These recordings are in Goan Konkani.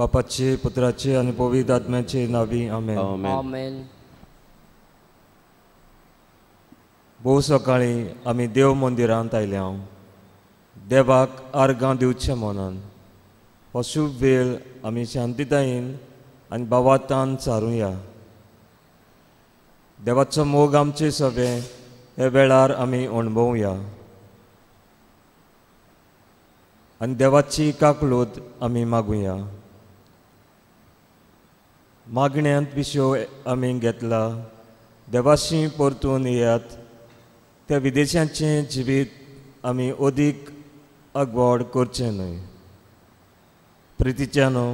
बापाचे, पुत्राचे आनी पवित्र आत्म्याचे नांवी आमेन. आमेन. भोव सकाळीं आमी देव मंदिरांत आयल्या देवाक आर्गां दिवचें म्हणून. हो शुभ वेळ आमी शांततायेन आनी भावार्थान सारुया. देवाचो मोग आमचे सगळे हे वेळार आमी अणभवया आनी देवाची काकळूत आमी मागुया. मागण्यांत विशय आमी घेतला देवाशी परतून येयात. त्या विदेशांचें जिवीत आमी अदीक अगवड करचें न्हय. प्रितीच्यानो,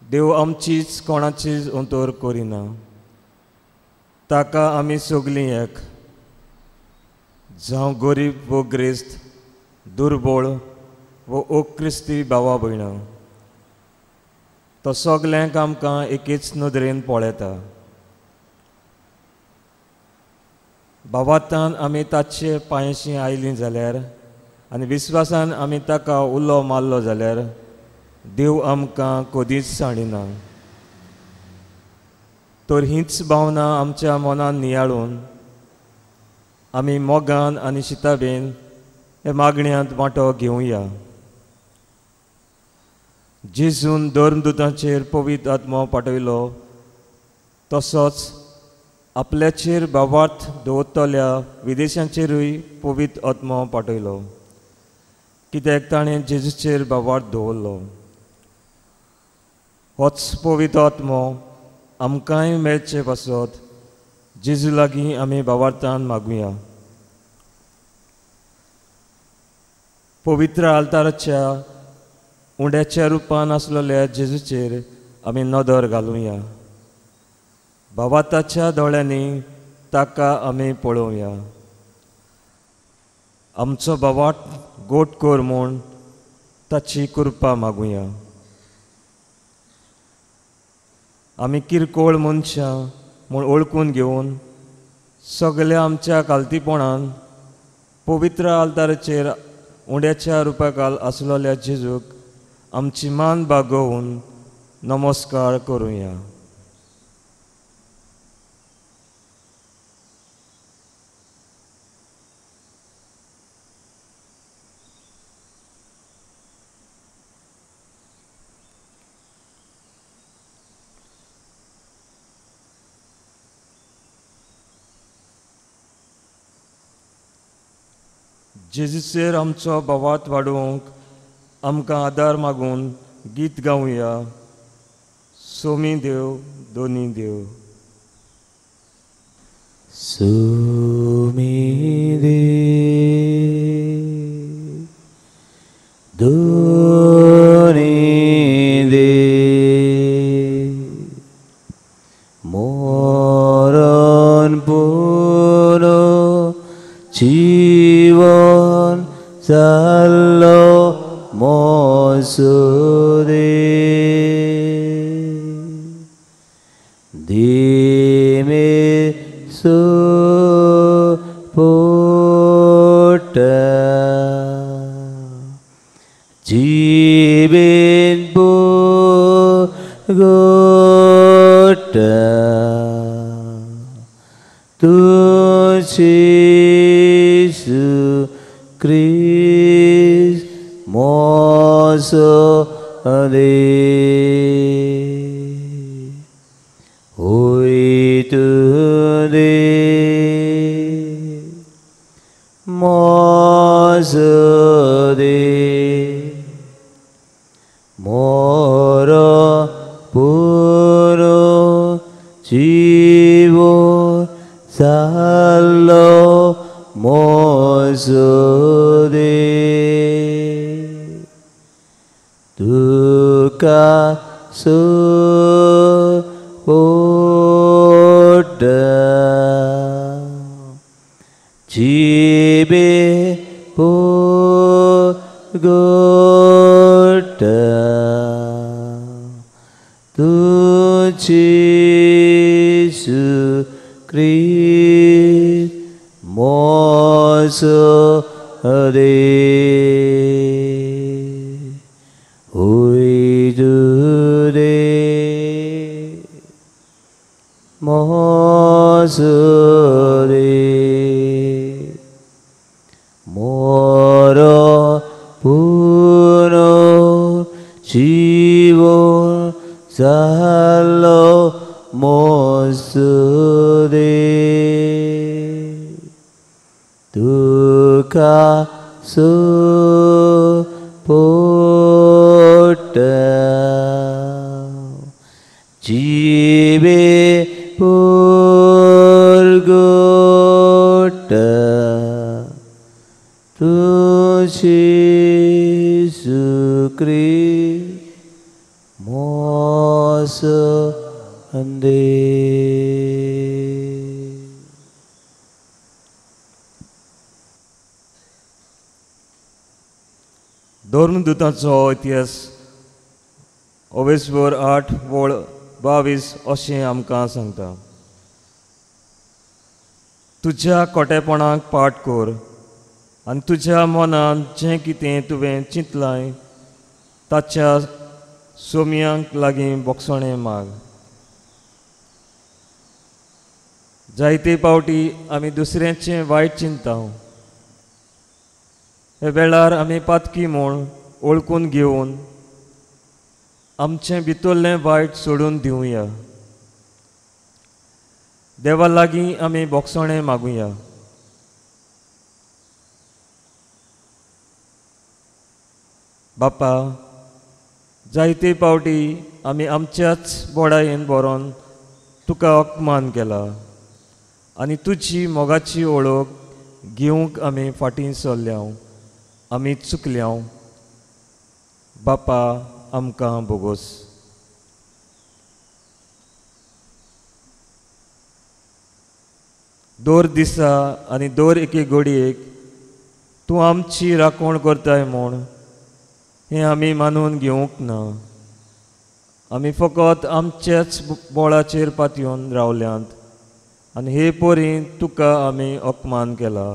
देव आमचीच कोणाचीच अंतर करिना. ताका आमी सगळीं एक, जावं गरीब वो ग्रेस्त, दुर्बळ वो ओक्रिस्ती भावा भयणां, तो सगल्यांक आमकां एकेच नदरेन पळयता. भावार्थान आमी ताचे पांयशी आयलीं जाल्यार आनी विस्वासान आमी ताका उलो मारलो जाल्यार देव आमकां कदींच सांडिना. तर हीच भावना आमच्या मनान नियाळून आमी मोगान आनी शिताबेन हे मागण्यांत वांटो घेवया. जेजून धर्मदुतांचेर पवित्र आत्मो पाठयलो तसोच आपल्याचेर भावार्थ दवरतल्या विदेशांचेरूय पवित्र आत्मो पाठयलो, कित्याक ताणें जेजूचेर भावार्थ दवरलो. होच पवित्र आत्मो आमकांय मेळचे पासत जेजू लागीं आमी भावार्थान मागुया. पवित्र आल्ताराच्या उंड्याच्या रुपान आसलेल्या जेजूचेर आमी नदर घालुया. भावार्थाच्या दोळ्यांनी ताका आमी पळोवया. आमचो भावार्थ गोट कर म्हूण ताची कृपा मागुया. आमी किरकोळ मनशां म्हूण वळखून घेवन सगल्या आमच्या कालतीपणान पवित्र आल्ताराचेर उंड्याच्या रुपाकाल आसलेल्या जेजूक आमची मान बागोवन नमस्कार करुया. जेजूचेर आमचो भावार्थ वाडोवंक आमकां आदार मागून गीत गावया. सोमी देव दोनी देव. सोमी देव दोनी देव, मोरन पुनो जीवन चालो मोसुरे धीमे सुपोट जीवेन गोट तुझी क्रिस्त मोसो दे होय तुदे मोसो दे मोर पुरो जीवो चालो मोसो दे तुका सुपोट जिबे गोट तुझी क्रिस्त मोसो दे होय मोसुरी मोर पुनो जीवो जालो मोसुरी तुका सुपोट जीवे पुरगोट तुझी सुक्री मोस अंदे। धर्मदूतांचो इतिहास ओवेसभर 8 वळ 22 अशें आमकां सांगता। तुज्या कोटेपणाक पाठ कर आनी तुज्या मनांत जें कितें तुवें चिंतलां ताच्या सोम्यांक लागीं बोगसणें माग। जायते पावटी आमी दुसऱ्यांचें वायट चिंता। हे वेळार आमी पातकी म्हूण वळखून घेवन आमचें भितरलें वायट सोडून दिवया। देवा लागीं आमी बोगसणें मागुया। बापा, जायते पावटी आमी आमच्याच बोडायेन बरोवन तुका अपमान केला आनी तुजी मोगाची वळख घेवंक आमी फाटीं सरल्या, आमी चुकल्या। बापा, आमकां बोगोस। दर दिसा आनी दर एके घडयेक तूं आमची राखण करताय म्हूण हें आमी मानून घेवंक ना। आमी फकत आमच्याच बोळाचेर पातयेवन रावल्यांत आनी हे परी तुका आमी अपमान केला।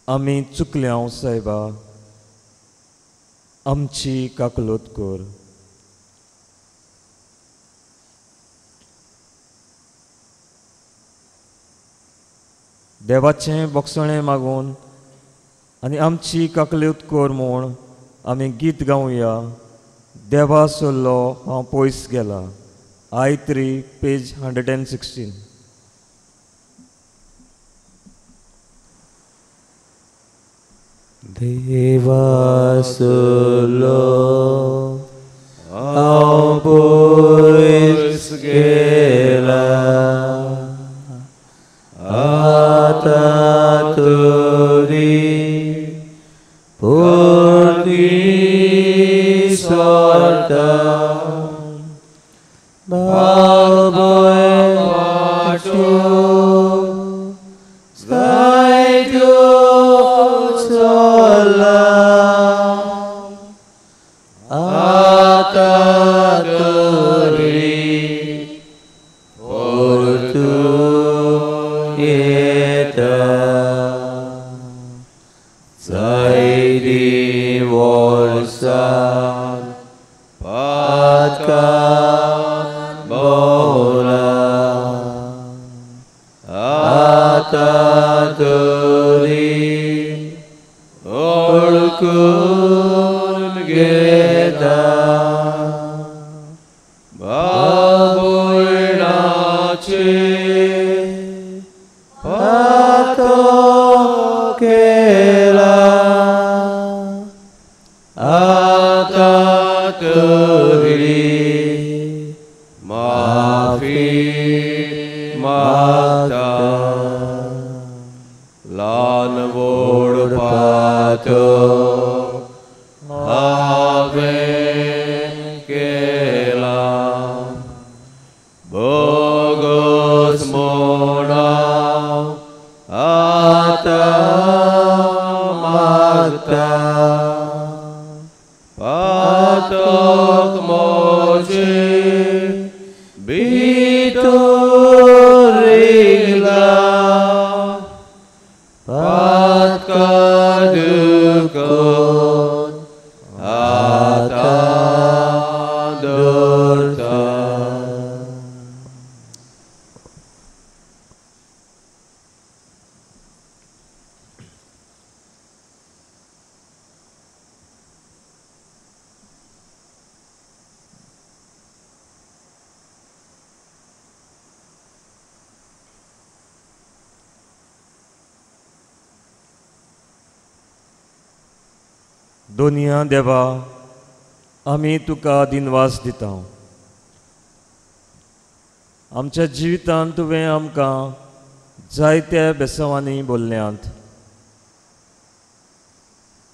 आमी चुकल्या सायबा, आमची काकलोत कर। देवाचें बोगसणें मागून आनी आमची काकलोत कर म्हूण आमी गीत गावया। देवा सोल्लो हांव पयस गेला। I3 page 116। देवासलो हांव पयस गेला आतां तरी परती सरता बाबय वाटो जायत्यो चला आतां तरी परतून येता जायतीं वर्सां पातकां भोंवला आतां तरी वळखून घेता बाबुयणाचे पातक केला आतां तरी माफी मागता ल्हान व्हड पातक हांवें केला बोगस म्हूण हांव आतां मागता पातक म्हजें भितर रिगला पातकां दुखोन आतां दवरता। दोनया देवा, आमी तुका दिनवास दिता। आमच्या जिवितांत तुवें आमकां जायत्या बेसवांनी बोल्ल्यांत।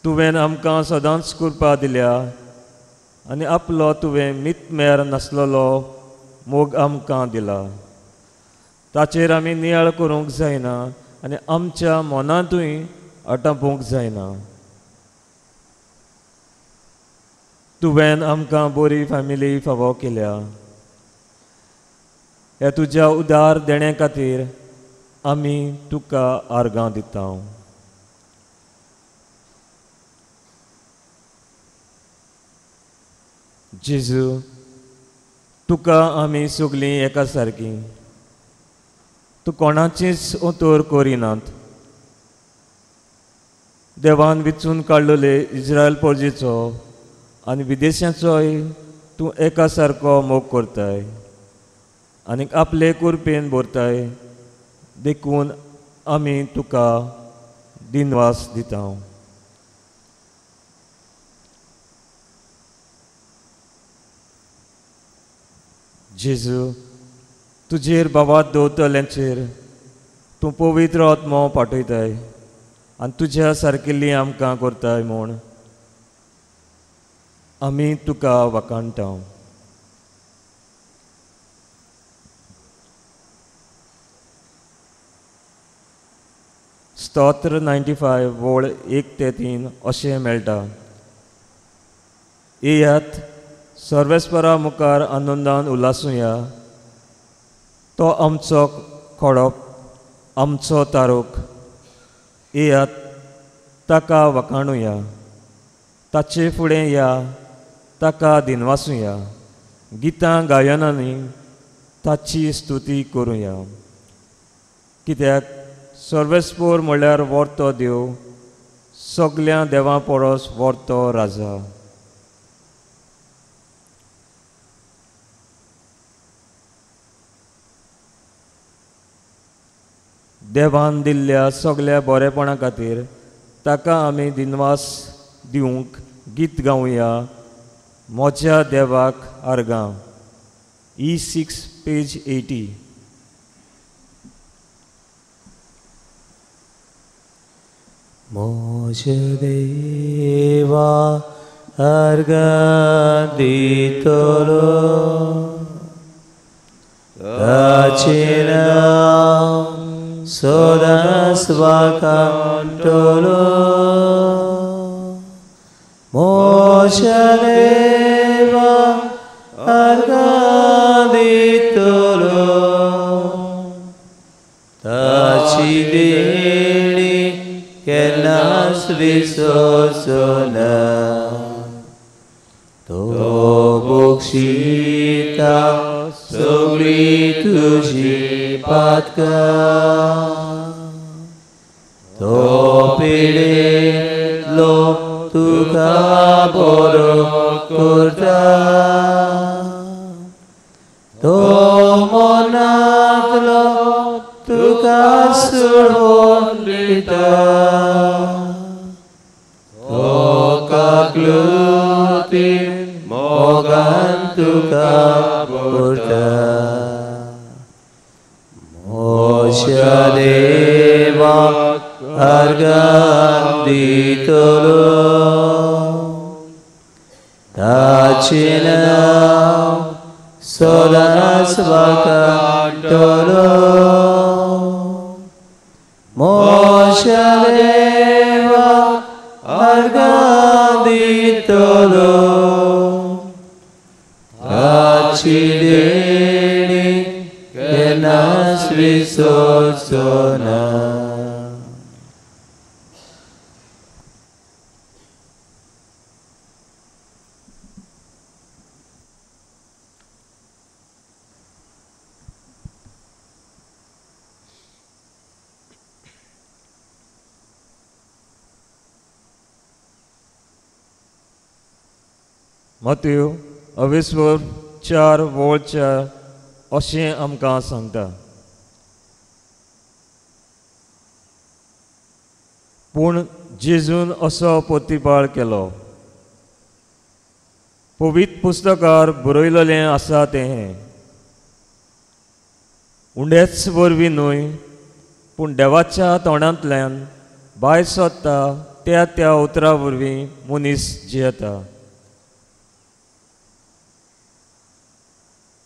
तुवें आमकां सदांच कृपा दिल्या आनी आपलो तुवें मितमेर नासलेलो मोग आमकां दिला। ताचेर आमी नियाळ करूंक जायना आनी आमच्या मनांतूय आटापूंक जायना। तुवें आमकां बरी फॅमिली फावो केल्या। ह्या तुज्या उदार देण्या खातीर आमी तुका आर्गां दिता। जेजू, तुका आमी सगळीं एका सारकी, तूं कोणाचीच ओतोर करिनात। देवान विचून काडलेले इस्रायल पोरजेचो आनी विदेशांचोय तूं एका सारको मोग करताय आनी आपले कुरपेन भरताय, देखून आमी तुका दिनवास दिता। जेजू, तुजेर बाबात दवरतल्यांचेर तूं पवित्र आत्मो पाठयताय आनी तुज्या सारकिल्ली आमकां करताय म्हूण आमी तुका वाखाणटा। स्तोत्र 95 वोळ 1 ते 3 अशें मेळटा। येयात सर्वेस्परा मुखार आनंदान उल्हासुया, तो आमचो खोडप, आमचो तारोक। येयात ताका वाखाणुया, ताचे फुडें या, ताका दिनवासुया, गितां गायनांनी ताची स्तुती करुया। कित्याक सर्वेस्पोर म्हळ्यार वर्तो देव, सगल्या देवां परस वर्तो राजा। देवान दिल्ल्या सगल्या बरेपणा खातीर ताका आमी दिनवास दिवंक गीत गावया। म्हज्या देवाक आर्गां। E6 page 80। म्हज्या देवा आर्गां दितलो, ताचें नांव सदांच वाखाणटलो। म्हज्या देवा आर्गां दितलो, ताची देणी केन्नाच विसरचो ना। तो बक्षिता सगळीं तुजी पातकां, तो पिडेंतलो तुका बरो करता, तो मनांतलो तुका सोडोवन दिता, तो काकलुतीन मोगान तुका भरता। म्हज्या देवाक आर्गां दितलो, ताचें नांव सदांच वाखाणटलो। म्हज्या देवाक आर्गां दितलो, ताची देणी केन्नाच विसरचो ना। मातेव अवेस्वर 4 वोळ 4 अशें आमकां सांगता। पूण जेजून असो प्रतिपाळ केलो, पवित्र पुस्तकार बरयलेलें आसा तें हें, उंडेच वरवीं न्हय पूण देवाच्या तोंडांतल्यान भायर सोदता त्या त्या उतरा वरवीं मनीस जियेता.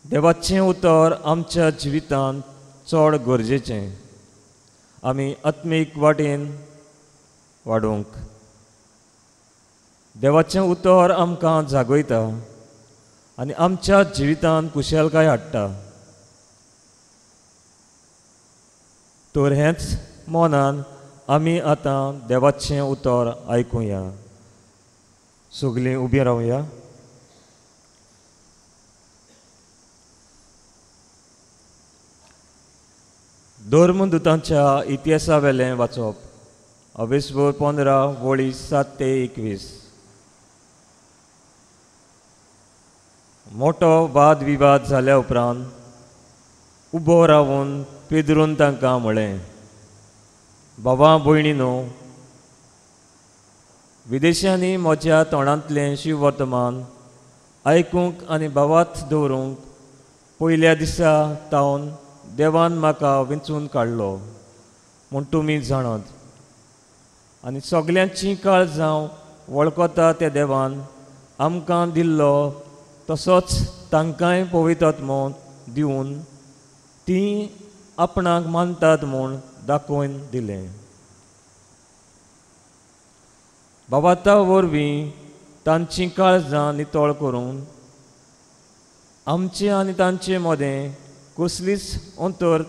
देवाचें उतर आमच्या जिवितांत चड गरजेचें, आमी आत्मीक वाटेन वाडोवंक. देवाचें उतर आमकां जागयता आनी आमच्या जिवितांत कुशलकाय हाडटा. तर हेंच मनान आमी आतां देवाचें उतर आयकुया. सगळीं उबीं रावया. धर्मदूतांच्या इतिहासा वेलें वाचप, अवेसभर 15 वळी 7 ते 21. मोटो वाद विवाद जाल्या उपरांत उबो रावून पेद्रून तांकां म्हळें, बाबा भयणीनो, विदेशांनी म्हज्या तोंडांतलें शिववर्तमान आयकूंक आनी भावात दवरूंक पयल्या दिसा तावन देवान म्हाका वेंचून काडलो म्हूण तुमी जाणात. आनी सगल्यांची काळजां वळखता त्या देवान आमकां दिल्लो तसोच तांकांय पवित्र दिवन तीं आपणाक मानतात म्हूण दाखोवन दिलें. बाबाता वरवीं तांचीं काळजां नितळ करून आमचे आनी तांचे मदें कसलीच अंतर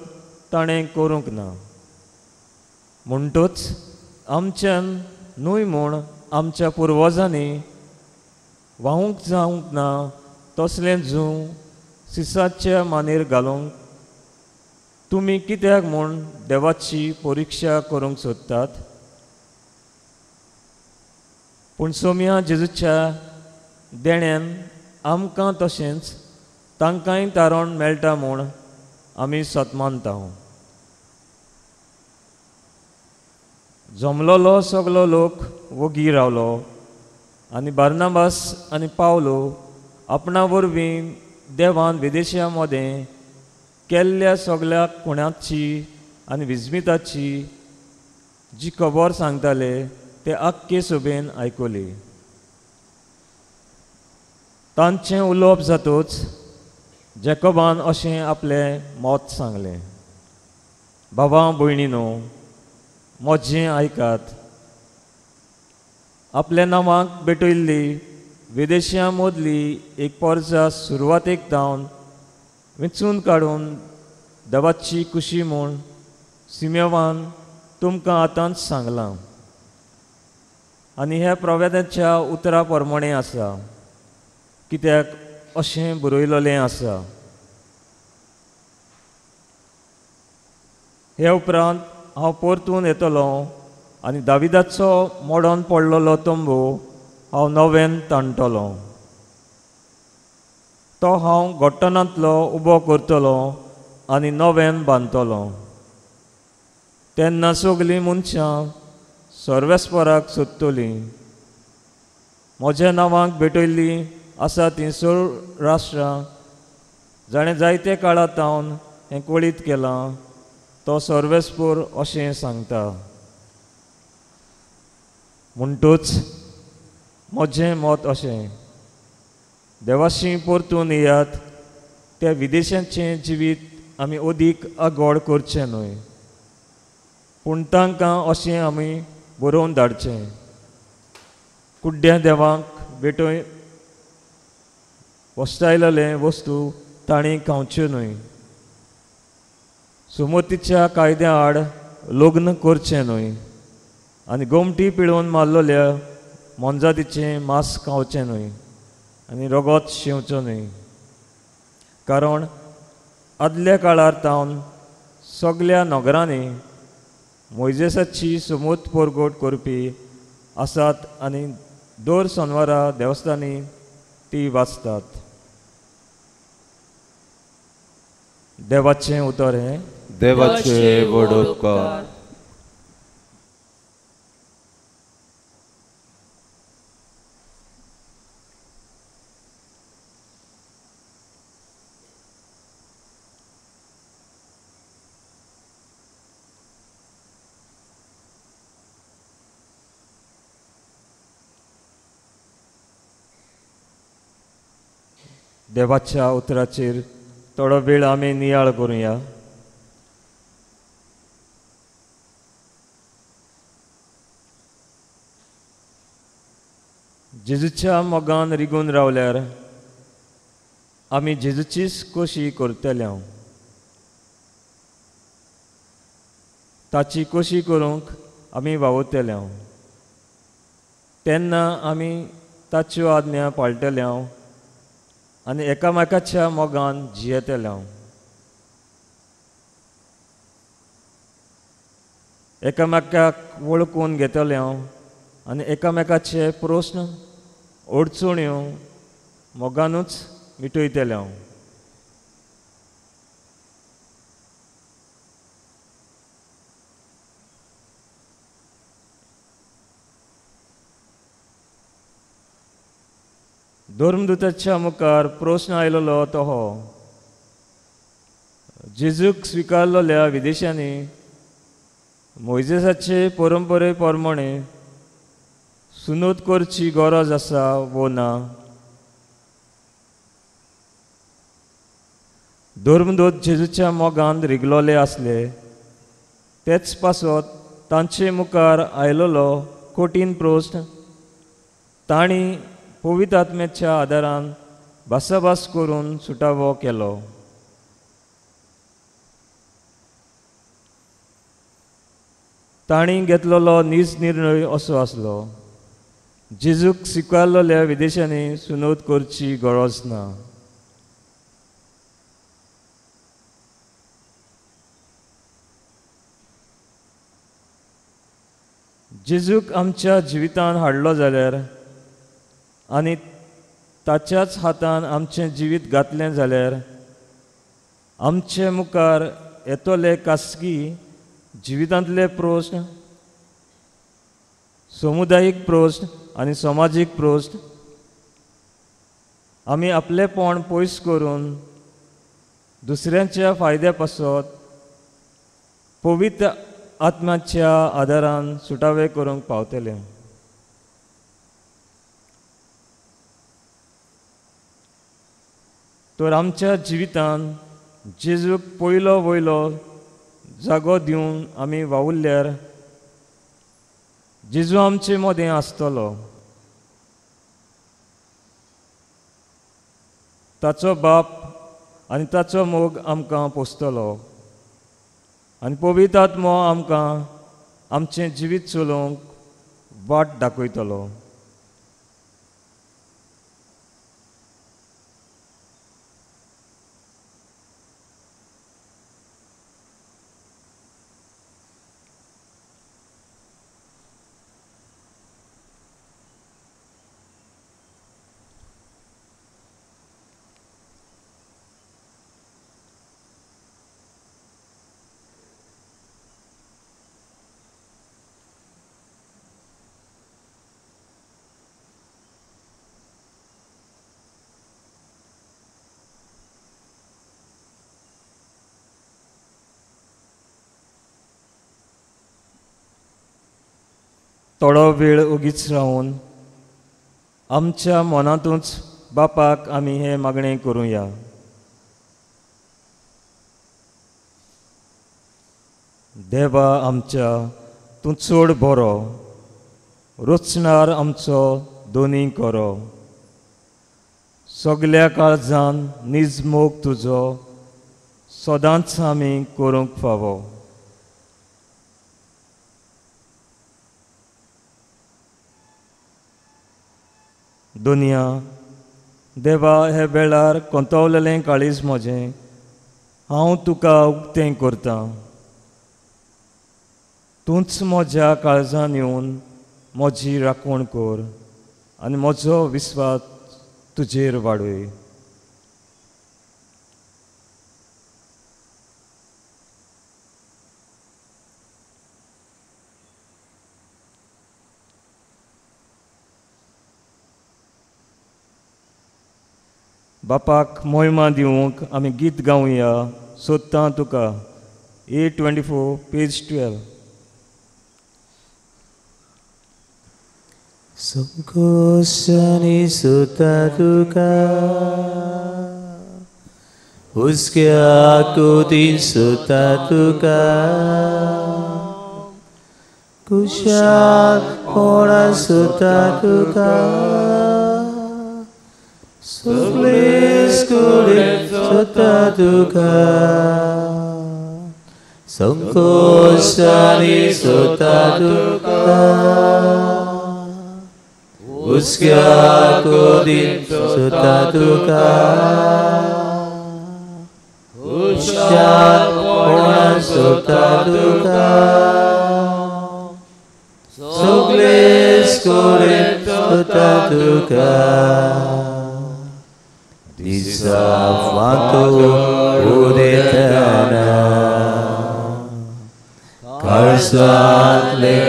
ताणें करूंक ना. म्हणटूच आमच्यान न्हय म्हूण आमच्या पुर्वजांनी वाहूंक जावंक ना तसलें जूं सिसाच्या मानेर घालूंक तुमी कित्याक म्हूण देवाची परिक्षा करूंक सोदतात? पूण सोम्या जेजूच्या देण्यान आमकां तशेंच तांकांय तारण मेळटा म्हूण आमी सतमानता. जमलोलो सगलो लोक वोगी रावलो आनी बार्नाबास आनी पावलो आपणा वरवीं देवान विदेशा मदें केल्ल्या सगल्या खुणाची आनी विस्मिताची जी खबर सांगताले ते आख्खे सभेन आयकली. तांचें उलोवप जातूच जेकोबान अशें आपलें मत सांगलें, बाबा भयणीनो, म्हजें आयकात. आपल्या नांवाक भेटयल्ली विदेशां मदली एक परजा सुरवातेक जावन वेंचून काडून देवाची खुशी म्हूण सिमेवान तुमकां आतांच सांगलां आनी ह्या प्रवेदाच्या उतरा प्रमाणें आसा, कित्याक अशें बरयलेलें आसा. हे उपरांत हांव परतून येतलो आनी दाविदाचो मोडोन पडलेलो तंबू हांव नव्यान ताणटलो, तो हांव गोट्टनांतलो उबो करतलो आनी नव्यान बांदतलो. तेन्ना सगलीं मनशां सर्वेस्पराक सोदतलीं. म्हज्या नांवाक भेटयल्लीं आसा तीं सोळ राष्ट्रां जाणें जायते काळा तावन हें कळीत केलां तो सर्वेस्पोर अशें सांगता. म्हणटूच म्हजें मत अशें, देवाशी परतून येयात. त्या विदेशांचें जिवीत आमी अदीक आगोड करचें न्हय, पूण तांकां अशें आमी बरोवन धाडचें, कुड्ड्या देवांक भेटय वस्तायलेले वस्तू तांणी खावच्यो न्हय, सुमतीच्या कायद्या आड लग्न करचें न्हय आनी गोमटी पिळोवन मारलेल्या मोनजातीचें मांस खावचें न्हय आनी रगत शिंवचो न्हय. कारण आदल्या काळार तावन सगल्या नगरांनी मोयजेसाची समूत परगट करपी आसात आनी दर सोनवारा देवस्थानी ती वाचतात. देवाचें उतर हें. देवाचे व्हड उपकार. देवाच्या उतराचेर थोडो वेळ आमी नियाळ करुया. जेजूच्या मोगान रिगून रावल्यार आमी जेजूचीच कोशी करतले. ताची कोशी करूंक आमी वावुरतले. तेन्ना आमी ताच्यो आज्ञा पाळटले आनी एकामेकाच्या मोगान जियेतले. एकामेकाक वळखून घेतले आनी एकामेकाचे प्रस्न अडचण्यो मोगानूच मिटयतले. धर्मदूताच्या मुखार प्रस्न आयलेलो तो हो, जेजूक स्विकारलेल्या विदेशांनी मोयजेसाचे परंपरे प्रमाणे सुनोत करची गरज आसा वो ना. धर्मदूत जेजूच्या मोगान रिगलोले आसले, तेच पासत तांचे मुखार आयलेलो कठीण प्रस्न तांणी पवित्र आत्म्याच्या आदारान भासाभास करून सुटावो केलो. तांणी घेतलेलो नीज निर्णय असो आसलो, जेजूक स्विकारलेल्या विदेशांनी सुनोत करची गरज ना. जेजूक आमच्या जिवितान हाडलो जाल्यार आनी ताच्याच हातान आमचें जिवीत घातलें जाल्यार आमचे मुखार येतले खासगी जिवितांतले प्रस्न, समुदायीक प्रस्न आनी समाजीक प्रस्न आमी आपलेपण पयस करून दुसऱ्यांच्या फायद्या पासत पवित्र आत्म्याच्या आदारान सुटावे करूंक पावतले. तर आमच्या जिवितान जेजूक पयलो वयलो जागो दिवन आमी वावुरल्यार जेजू आमचे मदें आसतलो. ताचो बाप आनी ताचो मोग आमकां पोसतलो आनी पवित्र आत्मो आमकां आमचें जिवीत चलोवंक वाट दाखयतलो. थोडो वेळ ओगीच रावन आमच्या मनांतूच बापाक आमी हें मागणें करुया. देवा आमच्या, तूं चड बरो, रचणार आमचो दोनी करो, सगल्या काळजान नीज मोग तुजो सदांच आमी करूंक फावो. दुनिया देवा, हे वेळार कोंतवलेलें काळीज म्हजें हांव तुका उक्तें करतां. तूंच म्हज्या काळजान येवन म्हजी राखण कर आनी म्हजो विस्वास तुजेर वाडय. बापाक मोहिमा दिवंक आमी गीत गावया सोदतां तुका. 824 पेज 12. संकोशानी सोदता तुका. हुस्क्याकू दिन सोदता तुका कुशालपणा सोदता तुका सगळेच कडेन सोदता तुका संकोशानी सोदता तुका हुस्क्याकू दिन सोदता तुका हुशारपणा सोदता तुका सगळेच कडेन सोदता तुका दिसा फांतोड उदेतना काळसांतले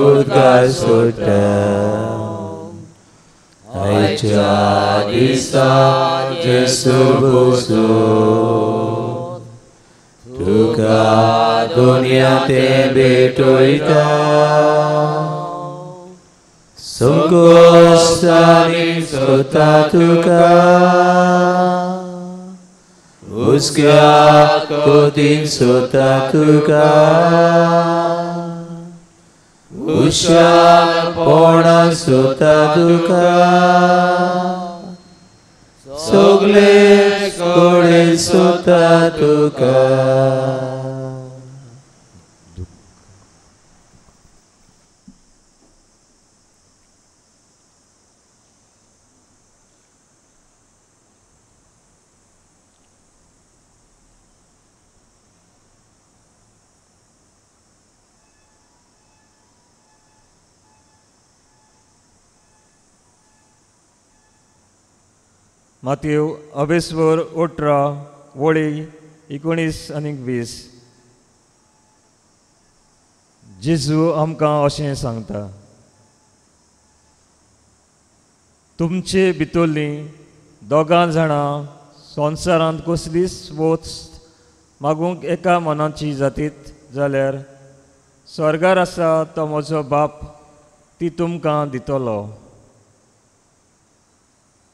उदकार सोडटा आयच्या दिसा जेसू बसून तुका दुनिया ते भेटयता संकोशानी सोदता तुका हुस्क्याकू दिन सोदता तुका हुशारपणा सोदता तुका सगळे कडेन सोदता तुका. मातेव अभेस्वर 18 वळी 19 आनी 20. जेजू आमकां अशें सांगता, तुमचे भितरलीं दोगां जाणां संवसारांत कसलीच वस्त मागूंक एका मनाची जातीत जाल्यार स्वर्गार आसा तो म्हजो बाप ती तुमकां दितलो.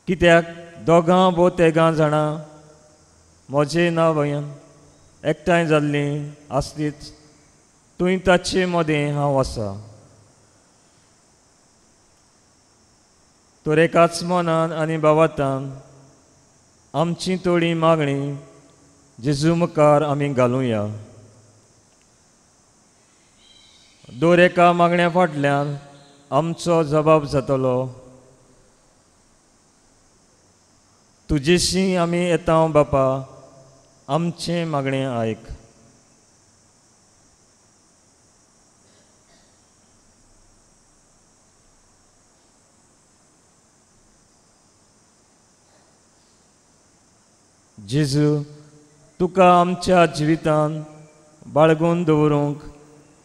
कित्याक दोगां वो तेगां जाणां म्हजें नांव एकठांय जाल्लीं आसलीच थंय ताचे मदें हांव आसा. तर एकाच मनान आनी बावातान आमची थोडी मागणी जेजू मुखार आमी घालुया. दर एका मागण्या फाटल्यान आमचो जबाब जातलो, तुजेशी आमी येता बापा, आमचें मागणें आयक. जेजू, तुका आमच्या जिवितान बाळगून दवरूंक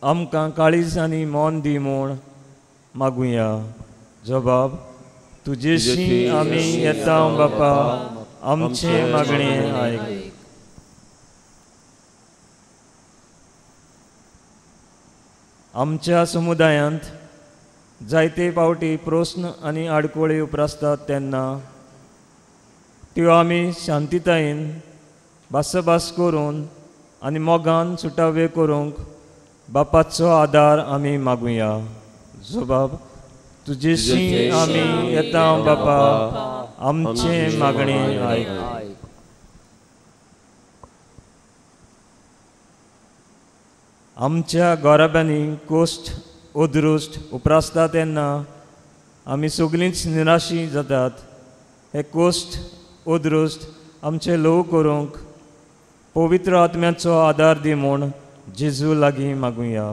आमकां काळीज आनी मन दी म्हूण मागुया. जबाब, तुजेशी आमी येता बापा, आमचें मागणें आयक. आमच्या समुदायांत जायते फावटी प्रस्न आनी आडखळी उप्रासतात तेन्ना त्यो आमी शांतितायेन भासाभास करून आनी मोगान सुटावे करूंक बापाचो आदार आमी मागुया. जबाब, तुजेशी आमी येता बापा, आमचें मागणें आयक. आमच्या गोराब्यांनी कोश्ट अदृश्ट उप्रासता तेन्ना आमी सगळींच निराशी जातात. हे कोश्ट अदृश्ट आमचें ल्हव करूंक पवित्र आत्म्याचो आदार दी म्हूण जेजू लागीं मागुया.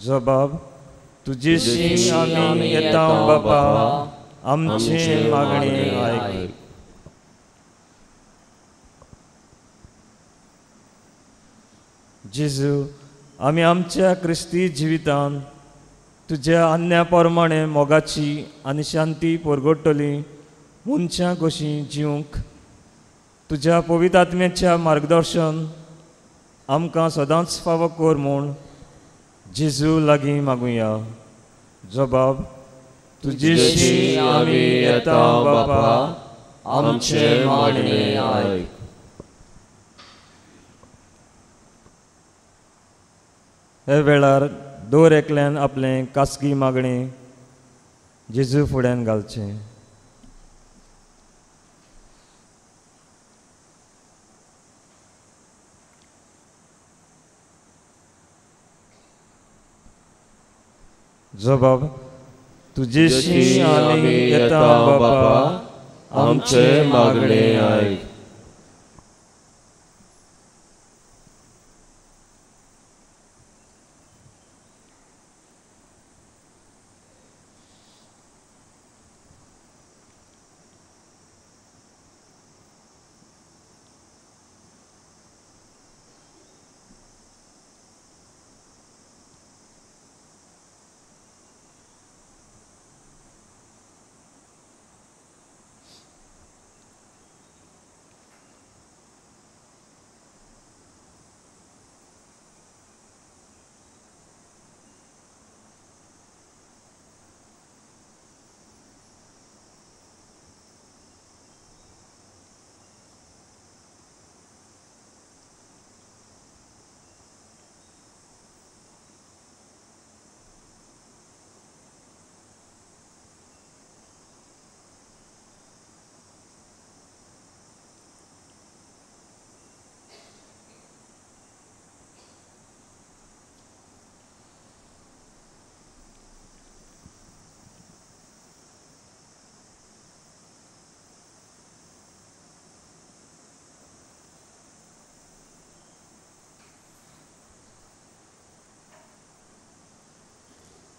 जबाब, तुजेशी आमी येता बापा, आमचें मागणें आयक. जेजू, आमी आमच्या क्रिस्ती जिवितान तुज्या आज्ञा प्रमाणे मोगाची आनी शांती परगटतली मनशां कशीं जिवंक तुज्या पवित्र आत्म्याच्या मार्गदर्शन आमकां सदांच फावो कर म्हूण जेजू लागीं मागुया. जबाब, तुजेशी आमी येता बापा, आमचें मागणें आयक. हे वेळार दर एकल्यान आपलें खासगी मागणें जेजू फुड्यान घालचें. जबाब तुजेशी आमी येता बापा, आमचे मागणे आयक.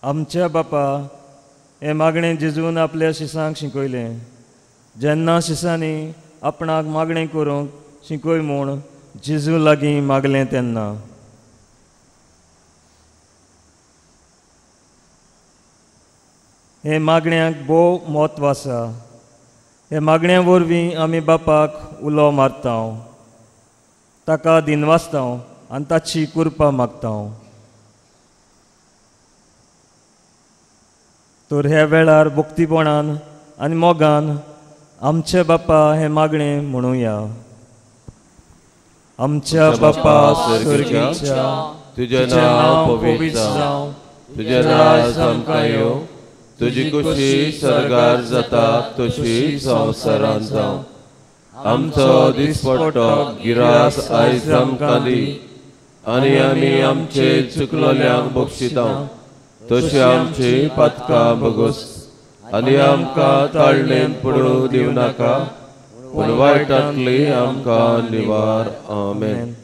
आमच्या बापा हें मागणें जेजून आपल्या शिसांक शिकयलें. जेन्ना शिसांनी आपणाक मागणें करूंक शिकय म्हूण जेजू लागीं मागलें तेन्ना हे मागण्याक भोव म्हत्व आसा. हे मागण्या वरवीं आमी बापाक उलो मारता, ताका दिनवासता आनी ताची कृपा मागता. तर ह्या वेळार भक्तीपणान आनी मोगान आमचे बापा हें मागणें म्हणुया. आमच्या बापा स्वर्गीच्या, तुजें नांव पवित्र जावं, तुजें राज आमकां येवं, तुजी खुशी सर्गार जाता तशी संवसारांत जावं. आमचो दिसपट्टो गिरास आयज आमकां दी आनी आमी आमचे चुकलोल्यांक बक्षिता तशी आमची पातकां भोगोस आनी आमकां ताळणेन पडूं दिवं नाका, पूण वायटांतली आमकां निवार. आमेन.